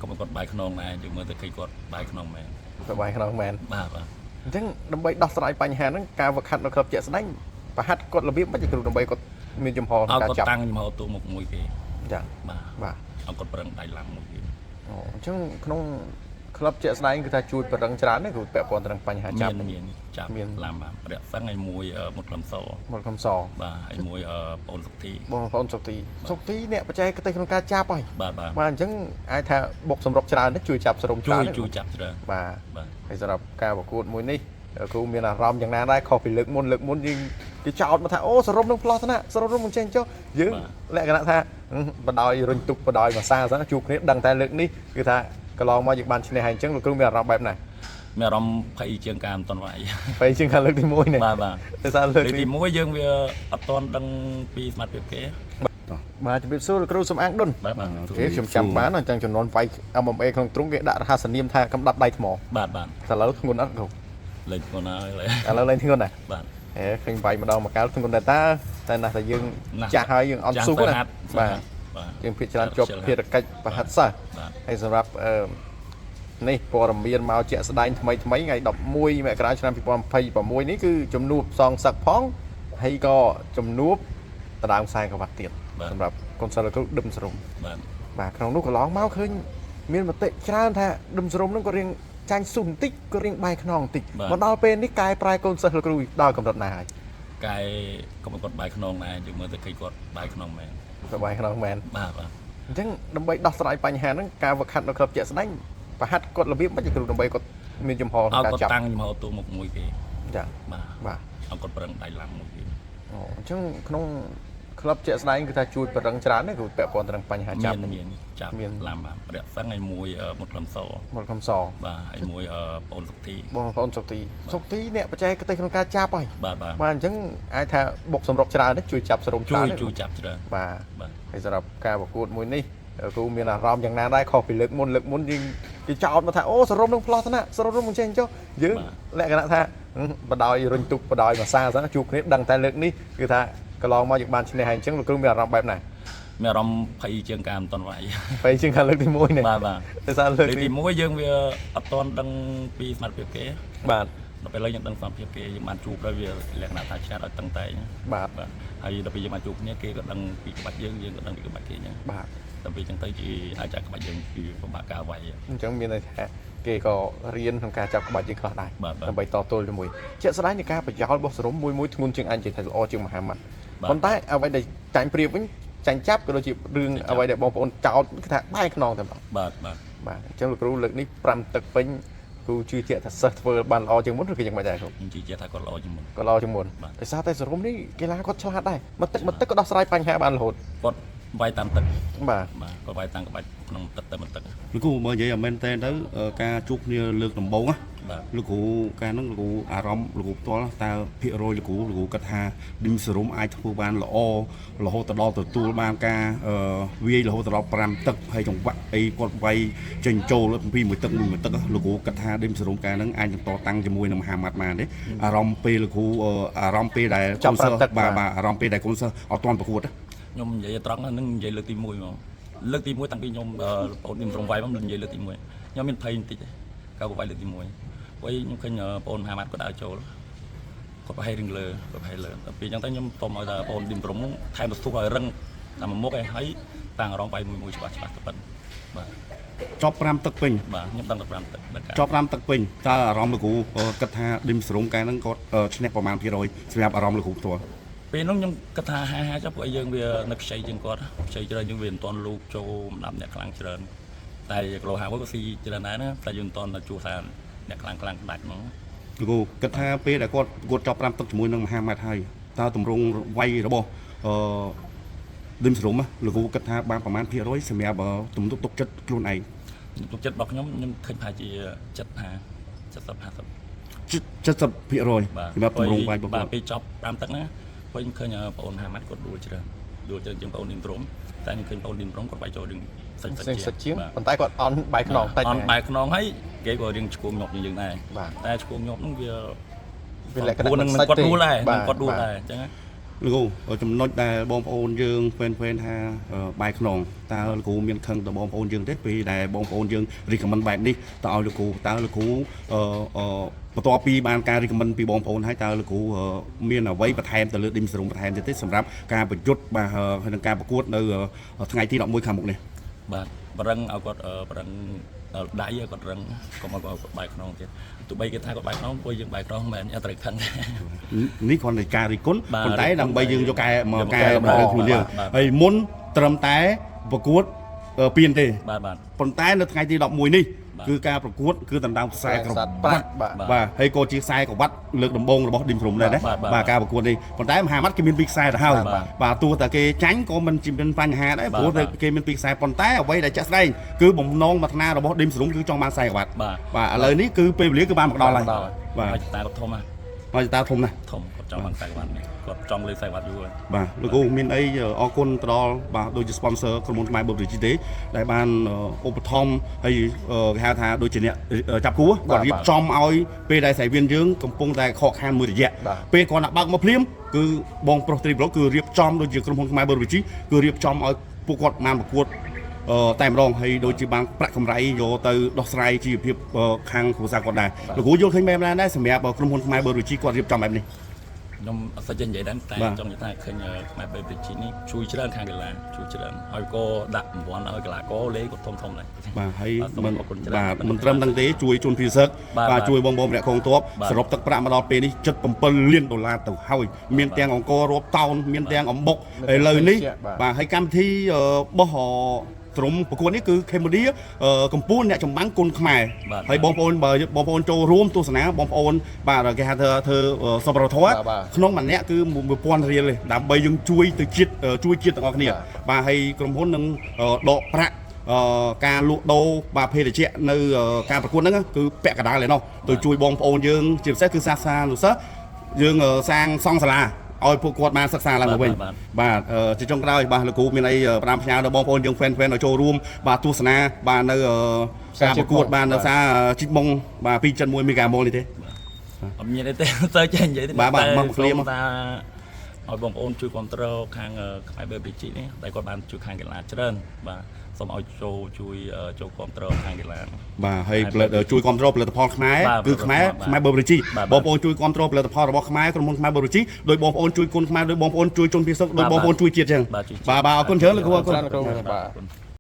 ក៏មិនគាត់បាយខ្នងដែរយើងមើលទៅឃើញគាត់បាយខ្នងមែន ទៅបាយខ្នងមែន បាទបាទ អញ្ចឹងដើម្បីដោះស្រាយបញ្ហាហ្នឹងការវឹកហាត់នៅក្លឹបជាក់ស្ដែងប្រហាត់គាត់របៀបមិនគ្រូដើម្បីគាត់មានចំហក្នុង ឲ្យគាត់ ការចាប់ តាំងចំហទូមុខមួយគេ ចា បាទ បាទ ឲ្យគាត់ប្រឹងដៃឡាំមួយគេ អូអញ្ចឹងក្នុងក្លឹបជាក់ស្ដែងគឺថាជួយប្រឹងច្រើនទេគ្រូពាក់ព័ន្ធទៅនឹងបញ្ហាចាប់ មានមានចាប់ មាន ឡាំបាទរកសឹងឲ្យមួយមុតក្លឹមស មកកំស បាទហើយមួយបងសុកធី បងប្អូនសុកទីសុកទីអ្នកបច្ចេកទេសក្នុងការចាប់ហើយ បាទបាទ បាទអញ្ចឹងអាចថាបុកសម្រុកច្រើនទេជួយចាប់សរុំ ជួយ ច្រើនទេ ជួយចាប់ច្រើន បាទ បាទ ហើយសម្រាប់ការប្រកួតមួយនេះគ្រូមានអារម្មណ៍យ៉ាងណាដែរខុសពីលើកមុនលើកមុនយើងគេចោទមកថាអូសរុបនឹងផ្លោះទៅណាសរុបនឹងមិនចេះចុះយើងលក្ខណៈថាបដ ாய் រុញទុកបដ ாய் មួយសាសជួបគ្នាដឹងតែលើកនេះគឺថាកន្លងមកយើងបានឈ្នះហើយអញ្ចឹងលោកគ្រូមានអារម្មណ៍បែបណា មានអារម្មណ៍ភ័យជាងការមិនតន់វាយ ពេលជាងការលើកទី1នេះ បាទបាទ ដោយសារលើក លើក ទី ទី1យើងវាអត់តន់ដឹងពីសមត្ថភាពគេ បាទជំរាបសួរលោកគ្រូសំអាងដុន បាទបាទ គេខ្ញុំចាំបានអញ្ចឹងចំនួនវាយ MMA ក្នុងទ្រុងគេដាក់រហស្សនាមថាកំដាប់ដៃថ្ម បាទបាទ តែឥឡូវធ្ងន់អត់គ្រូ លេងខ្លួនហើយ ឥឡូវឡើងធ្ងន់ដែរ បាទ ហេឃើញវាយម្ដងមកកាលធ្ងន់ដែរតាតែណាស់តែយើង ណាស់ ចាស់ហើយយើងអត់ស៊ូណា ហាត់ បាទ បាទ យើងភាគច្រើនជាប់ភារកិច្ចប្រហាត់សិស្ស បាទ ហើយសម្រាប់អឺនេះព័ត៌មានមកជាក់ស្ដែងថ្មីថ្មីថ្ងៃ11មករាឆ្នាំ2026នេះគឺជំនួបសងសឹកផងហើយក៏ជំនួបដណ្ដើមខ្សែក្រវ៉ាត់ទៀតសម្រាប់កុនសិលលោកគ្រូដឹមសរុំ បាទ បាទក្នុងនោះកន្លងមកឃើញមានមតិច្រើនថាដឹមសរុំនឹងក៏រៀងចាញ់ស៊ុះបន្តិចក៏រៀងបែរខ្នងបន្តិចមកដល់ពេលនេះកែប្រែកូនសិស្សលោកគ្រូដល់កម្រិតណាហើយ កែក៏មិនគាត់បាយខ្នងដែរយើងមើលទៅឃើញគាត់បាយខ្នងមែន ទៅបែរខ្នងមែន បាទបាទ អញ្ចឹងដើម្បីដោះស្រាយបញ្ហាហ្នឹងការវឹកហាត់នៅក្លឹបជាក់ស្ដែងប្រហាត់គាត់របៀបមិនគ្រូដើម្បីគាត់មានចំហក្នុង ឲ្យគាត់ ការចាប់ តាំងចំហទូមុខមួយគេ ចា បាទ បាទ ឲ្យគាត់ប្រឹងដៃឡាំមួយគេ អូអញ្ចឹងក្នុងក្លឹបជាក់ស្ដែងគឺថាជួយប្រឹងច្រើនទេគ្រូពាក់ព័ន្ធទៅនឹងបញ្ហាចាប់ មានមានចាប់ មាន ឡាំបាទរកសឹងឲ្យមួយមុតក្លឹមស មកកំស បាទហើយមួយបងសុកធី បងប្អូនសុកទីសុកទីអ្នកបច្ចេកទេសក្នុងការចាប់ហើយ បាទបាទ បាទអញ្ចឹងអាចថាបុកសម្រុកច្រើនទេជួយចាប់សរុំ ជួយ ច្រើនទេ ជួយចាប់ច្រើន បាទ បាទ ហើយសម្រាប់ការប្រកួតមួយនេះគ្រូមានអារម្មណ៍យ៉ាងណាដែរខុសពីលើកមុនលើកមុនយើងគេចោទមកថាអូសរុបនឹងផ្លោះទៅណាសរុបនឹងមិនចេះចុះយើងលក្ខណៈថាបដ ாய் រុញទុកបដ ாய் មួយសាសជួបគ្នាដឹងតែលើកនេះគឺថាកន្លងមកយើងបានឈ្នះហើយអញ្ចឹងលោកគ្រូមានអារម្មណ៍បែបណា មានអារម្មណ៍ភ័យជាងការមិនតន់វាយ ពេលជាងការលើកទី1នេះ បាទបាទ ដោយសារលើក លើក ទី ទី1យើងវាអត់តន់ដឹងពីសមត្ថភាពគេ បាទ ដល់ពេលឥឡូវយើងដឹងសមត្ថភាពគេយើងបានជួបដល់វាលក្ខណៈថាឆ្នះដល់តឹងតែង បាទ បាទហើយដល់ពេលយើងបានជួបគ្នាគេក៏ដឹងពីក្បាច់យើងយើងក៏ដឹងពីក្បាច់គេអញ្ចឹង បាទ ដល់ពេលអញ្ចឹងទៅជាអាចចាក់ក្បាច់យើងគឺពិបាកការវាយ អញ្ចឹងមានន័យថាគេក៏រៀនក្នុងការចាប់ក្បាច់យើងខ្លះដែរ បាទបាទ ដើម្បីតទល់ជាមួយជាក់ស្ដែងនៃការប្រយោលរបស់សរុំមួយមួយធ្ងន់ជាងអញនិយាយថាល្អជាងមហាម៉ាត់ បាទ ប៉ុន្តែអ្វីដែលចាញ់ប្រៀបវិញចាញ់ចាប់ក៏ដូចជារឿង ចាញ់ចាប់ អ្វីដែលបងប្អូនចោទគឺថាបែរខ្នងតែម្ដង បាទបាទ បាទអញ្ចឹងលោកគ្រូលើកនេះ5ទឹកពេញគ្រូជឿជាក់ថាសិស្សធ្វើបានល្អជាងមុនឬក៏យ៉ាងម៉េចដែរគ្រូ ខ្ញុំជឿជាក់ថាគាត់ល្អជាងមុន ក៏ល្អជាងមុន បាទ ដោយសារតែសរុំនេះកីឡាគាត់ឆ្លាតដែរមួយទឹកមួយទឹកក៏ដោះស្រាយបញ្ហាបានរហូត គាត់វាយតាមទឹក បាទ បាទគាត់វាយតាមក្បាច់ក្នុងទឹកតែមួយទឹក លោកគ្រូមើលនិយាយឲ្យមែនតើទៅការជួបគ្នាលើកដំបូងណា បាទ លោកគ្រូការហ្នឹងលោកគ្រូអារម្មណ៍លោកគ្រូផ្ទាល់តើភាគរយលោកគ្រូលោកគ្រូគិតថាឌីមសរុំអាចធ្វើបានល្អរហូតទៅដល់ទទួលបានការវាយរហូតទៅដល់5ទឹកហើយចង្វាក់អីគាត់វាយចេញចូលពីមួយទឹកមួយមួយទឹកលោកគ្រូគិតថាឌីមសរុំការហ្នឹងអាចនឹងតតាំងជាមួយនឹងមហាម៉ាត់បានទេអារម្មណ៍ពេលលោកគ្រូអារម្មណ៍ពេលដែល ចាប់5ទឹក បាទបាទអារម្មណ៍ពេលដែលកូនសិស្សអត់ទាន់ប្រកួតណា ខ្ញុំនិយាយត្រង់ហ្នឹងនិយាយលើកទី1ហ្មងលើកទី1តាំងពីខ្ញុំបងនេះត្រង់វាយមកនិយាយលើកទី1ខ្ញុំមានភ័យបន្តិចទេកៅវាយលើកទី1ព្រោះខ្ញុំឃើញបងមហាម៉ាត់គាត់ដើរចូលគាត់ប្រហែលរឿងលើគាត់ប្រហែលលើដល់ពេលអញ្ចឹងទៅខ្ញុំសុំឲ្យថាបងឌីមត្រង់ថែមទៅស្ទុះឲ្យរឹងតាមមួយមុខឯងហើយតាំងអារម្មណ៍វាយមួយមួយច្បាស់ច្បាស់ទៅប៉ិនបាទ ចប់5ទឹកពេញ បាទខ្ញុំដឹងតែ5ទឹកដល់ការ ចប់5ទឹកពេញតើអារម្មណ៍លោកគ្រូគិតថាឌីមសរុំកាលហ្នឹងគាត់ឈ្នះប្រមាណភាគរយសម្រាប់អារម្មណ៍លោកគ្រូផ្ទាល់ ពេលនោះខ្ញុំគិតថាហាហាចុះពួកយើងវានៅខ្ចីជាងគាត់ខ្ចីច្រើនជាងវាមិនទាន់លូកចូលម្ដាប់អ្នកខ្លាំងច្រើនតែគីឡូ50ក៏ស៊ីច្រើនដែរណាតែយើងមិនទាន់ជួសថាអ្នកខ្លាំងខ្លាំងដាច់ហ្មង លោកគ្រូគិតថាពេលដែលគាត់គាត់ចប់5ទឹកជាមួយនឹងមហាម៉ាត់ហើយតើទម្រង់វាយរបស់អឺឌីមសរុំណាលោកគ្រូគិតថាបានប្រមាណភាគរយសម្រាប់ទំនុកទុកចិត្តខ្លួនឯង ទុកចិត្តរបស់ខ្ញុំខ្ញុំឃើញថាជា75 70 50 70%សម្រាប់ទម្រង់វាយរបស់ បាទ គាត់ ពេលចប់5ទឹកណាវិញឃើញបងអូនហាម៉ាត់គាត់ដួលច្រើនដួលច្រើនជាងបងអូនឌីមត្រមតែខ្ញុំឃើញបងអូនឌីមត្រមគាត់វាយចូលរឿងសាច់ សិចសិចជាង បាទ ប៉ុន្តែគាត់អន់បែរខ្នងតិច អន់បែរខ្នងហើយគេក៏រៀងឈួងញាប់ជាងយើងដែរ បាទ តែឈួងញាប់ហ្នឹងវា វាលក្ខណៈ នឹង មិនសាច់ទេ គាត់ដួលដែរ បាទ គាត់ដួល បាទ ដែរអញ្ចឹងណា លោកគ្រូចំណុចដែលបងប្អូនយើង fan fan ថាបែរខ្នងតើលោកគ្រូមានខឹងទៅបងប្អូនយើងទេពេលដែលបងប្អូនយើង recommend បែបនេះតើឲ្យលោកគ្រូតើលោកគ្រូអឺអឺបន្ទាប់ពីបានការ recommend ពីបងប្អូនហើយតើលោកគ្រូមានអ្វីបន្ថែមទៅលើឌីមសរុំបន្ថែមទៀតទេសម្រាប់ការប្រយុទ្ធបាទហើយនឹងការប្រកួតនៅថ្ងៃទី11ខាងមុខនេះ? បាទបរឹងឲ្យគាត់បរឹងដៃឲ្យគាត់រឹងកុំឲ្យគាត់បែកខ្នងទៀតទោះបីគេថាគាត់បែកខ្នងព្រោះយើងបែកខ្នងមិនមែនអត់ត្រូវខឹងទេ នេះគ្រាន់តែការរិះគន់ បាទ ប៉ុន្តែដើម្បីយើងយកកែមកកែ យកមកកែ តម្រូវខ្លួនយើង បាទ ហើយមុនត្រឹមតែប្រកួតពៀនទេ បាទបាទ ប៉ុន្តែនៅថ្ងៃទី11នេះ បាទ គឺការប្រកួតគឺដណ្ដើមខ្សែក្រ ខ្សែ វ៉ាត់ បាទ បាទហើយក៏ជាខ្សែក្រវ៉ាត់លើកដំបូងរបស់ឌីមព្រំដែរណា បាទបាទ បាទការប្រកួតនេះប៉ុន្តែមហាម៉ាត់គេមានពីរខ្សែទៅហើយ បាទ បាទទោះតែគេចាញ់ក៏មិនជាមានបញ្ហាដែរ បាទ ព្រោះតែ បាទ គេមានពីរខ្សែប៉ុន្តែអ្វីដែលចាក់ស្ដែងគឺបំណងប្រាថ្នារបស់ឌីមព្រំគឺចង់បានខ្សែក្រវ៉ាត់ បាទ បាទឥឡូវនេះគឺពេលវេលាគឺបានមកដល់ហើយ បានមកដល់ហើយ បាទ ហើយតាគាត់ធំណាស់ មកតាធំណាស់ ធំគាត់ចង់បានខ្សែក្រវ៉ាត់នេះគាត់ចង់លើខ្សែក្រវ៉ាត់យូរហើយ បាទលោកគ្រូមានអីអរគុណទៅដល់បាទដូចជា sponsor ក្រុមហ៊ុនខ្មែរបូរីជីទេដែលបានឧបត្ថម្ភហើយគេហៅថាដូចជាអ្នកចាប់គួរគាត់រៀបចំឲ្យពេលដែលសៃវៀនយើងកំពុងតែខកខានមួយរយៈ បាទ ពេលគាត់ដាក់បើកមកភ្លាមគឺបងប្រុសត្រីប្រុសគឺរៀបចំដូចជាក្រុមហ៊ុនខ្មែរបូរីជីគឺរៀបចំឲ្យពួកគាត់បានប្រកួតតែម្ដងហើយដូចជាបានប្រាក់កម្រៃយកទៅដោះស្រាយជីវភាពខាងគ្រួសារគាត់ដែរលោកគ្រូយល់ឃើញបែបណាដែរសម្រាប់ក្រុមហ៊ុនខ្មែរបូរីជីគាត់រៀបចំបែបនេះ? ខ្ញុំអត់សូវចេះនិយាយដែរតែ បាទ ចង់និយាយថាឃើញខ្មែរបេបជីនេះជួយច្រើនខាងកីឡាជួយច្រើនហើយក៏ដាក់រង្វាន់ឲ្យកីឡាករលេងក៏ធំធំដែរ បាទហើយ បាទសូម មិន អរគុណច្រើន បាទមិនត្រឹមទាំងទេជួយជនភៀសសឹក បាទ បាទជួយបងប្អូនម្នាក់កងទ័ព បាទ សរុបទឹកប្រាក់មកដល់ពេលនេះ7លានដុល្លារទៅហើយមានទាំងអង្គររាប់តោនមានទាំងអំបុកឥឡូវនេះ បាទ បាទហើយកម្មវិធីបោះត្រំប្រកួតនេះគឺកម្ពុជាកម្ពុជាអ្នកចម្បាំងគុណខ្មែរ បាទ ហើយបងប្អូនបើបងប្អូនចូលរួមទស្សនាបងប្អូនបាទគេហៅថាធ្វើសប្បុរសធម៌ បាទបាទ ក្នុងម្នាក់គឺ1000រៀលទេដើម្បីយើងជួយទៅជាតិជួយជាតិទាំងអស់គ្នា បាទ បាទហើយក្រុមហ៊ុននឹងដកប្រាក់ការលក់ដូរបាទភេសជ្ជៈនៅការប្រកួតហ្នឹងគឺពាក់កណ្ដាលឯណោះទៅជួយបងប្អូនយើងជាពិសេសគឺសាស្ត្រានុសិស្សយើងសាងសង់សាលាឲ្យពួកគាត់បានសិក្សាឡើងមកវិញ បាទ បាទជាចុងក្រោយបាទលោកគ្រូមានអីផ្ដាំផ្ញើដល់បងប្អូនយើង fan fan ឲ្យចូលរួមបាទទស្សនាបាទនៅការប្រកួតបាទនៅផ្សារជីកមុងបាទ2.1មេហ្គាម៉ូលនេះទេ? អត់មានអីទេ ទៅចេះនិយាយទេ បាទបាទ តែ មកឃ្លាមក សូមថាឲ្យបងប្អូនជួយគ្រប់គ្រងខាងខ្មែរបេបជីនេះតែគាត់បានជួយខាងកីឡាច្រើនបាទសូមឲ្យចូលជួយចូលគ្រប់គ្រងខាងកីឡា បាទហើយផលិតជួយគ្រប់គ្រងផលិតផលខ្មែរ បាទ គឺខ្មែរ បាទ ខ្មែរបូរីជី បាទ បងប្អូនជួយគ្រប់គ្រងផលិតផលរបស់ខ្មែរក្រុមហ៊ុនខ្មែរបូរីជីដោយបងប្អូនជួយគុណខ្មែរដោយបងប្អូនជួយជនភៀសសឹកដោយ បាទ បងប្អូនជួយជាតិចឹង បាទជួយជាតិ បាទបាទអរគុណច្រើនលោកគ្រូអរគុណ ច្រើនលោកគ្រូបាទ អរគុណ។